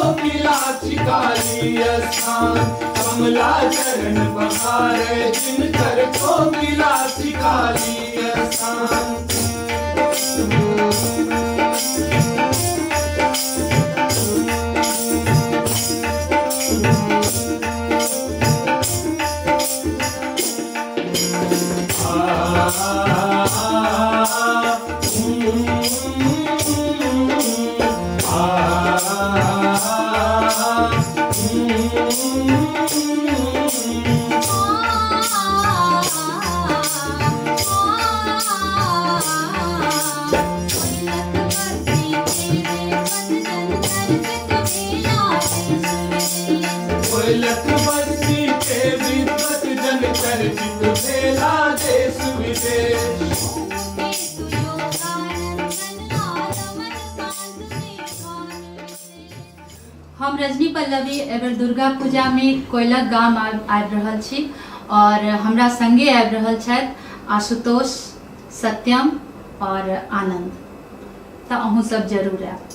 कोकिला काली स्थान, कमला चरण पखारे जिनकर कोकिला काली स्थान। कोयलक बस्ती के विद्वत जन चर्चित भेला देश विदेश। हम रजनी पल्लवी एहिबेर दुर्गा पूजामे कोयलक गाम आबि रहल छी और हमरा संगे आबि रहल छथि आशुतोष, सत्यम और आनंद, तऽ अहूँ सब जरूर आयब।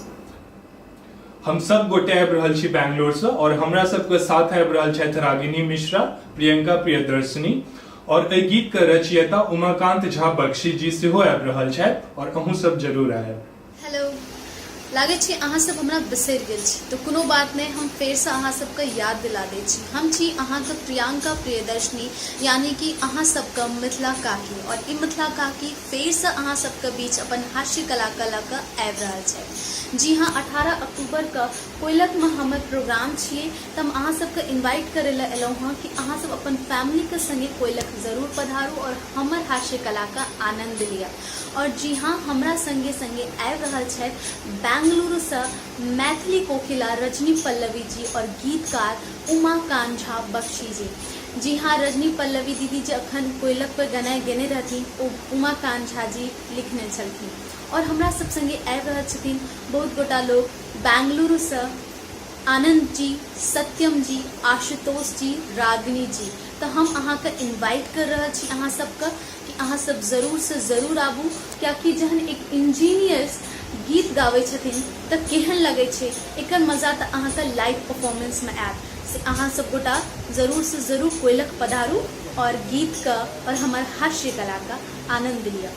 हम सब गोटे आबि रहल छी बैंगलोर से और हमरा सबके साथ आबि रहल छथि रागिनी मिश्रा, प्रियंका प्रियदर्शिनी और एहि गीत के रचयिता उमाकांत झा बख्शी जी सेहो आबि रहल छथि और अहूँ सब जरूर आयब। हेलो, लागै छै अहाँ सब हमरा बिसरि गेल छी, तऽ कोनो बात नहि, हम फेरसँ अहाँ सबके याद दिला दै छी। हम छी अहाँके प्रियंका प्रियदर्शिनी, यानी कि अहाँ सबके मिथिला काकी, और ई मिथिला काकी फेरसँ अहाँ सबके बीच अपन हास्य कलाके लऽ कऽ आबि रहल छथि। जी हाँ, 18 अक्टूबरके कोयलकमे हमर प्रोग्राम छियै, तऽ हम अहाँ सबके इन्वाइट करै लए एलहुँ हँ कि अहाँ सब अपन फैमिलीके सङ्गे कोयलक जरूर पधारू और हमर हास्य कलाके आनन्द लिअ। और जी हाँ, हमरा संगे संगे आबि रहल छथि बेंगलुरुसँ मैथिली कोकिला रजनी पल्लवी जी और गीतकार उमाकांत झा बख्शी जी। जी हाँ, रजनी पल्लवी दीदी जे अखन कोयलक पर गनाइ गेने रहथिन ओ उमाकांत झा जी लिखने छलखिन। और हमरा सब संगे आबि रहल छथिन बहुत गोटा लोग बेंगलुरुसँ, आनंद जी, सत्यम जी, आशुतोष जी, रागिनी जी। तऽ हम अहाँके इन्वाइट कर रहल छी अहाँ सबके कि अहाँ सब जरूर से जरूर आबू, कियाकि जहन एक इंजीनियर गीत गाबै छथिन तऽ केहन लगै छै, एकर मजा तऽ अहाँके लाइव परफॉर्मेंसमे आयत। से अहाँ सब गोटा जरूर से जरूर कोयलख पधारू और गीतके और हमर हास्य कलाके आनंद लिअ।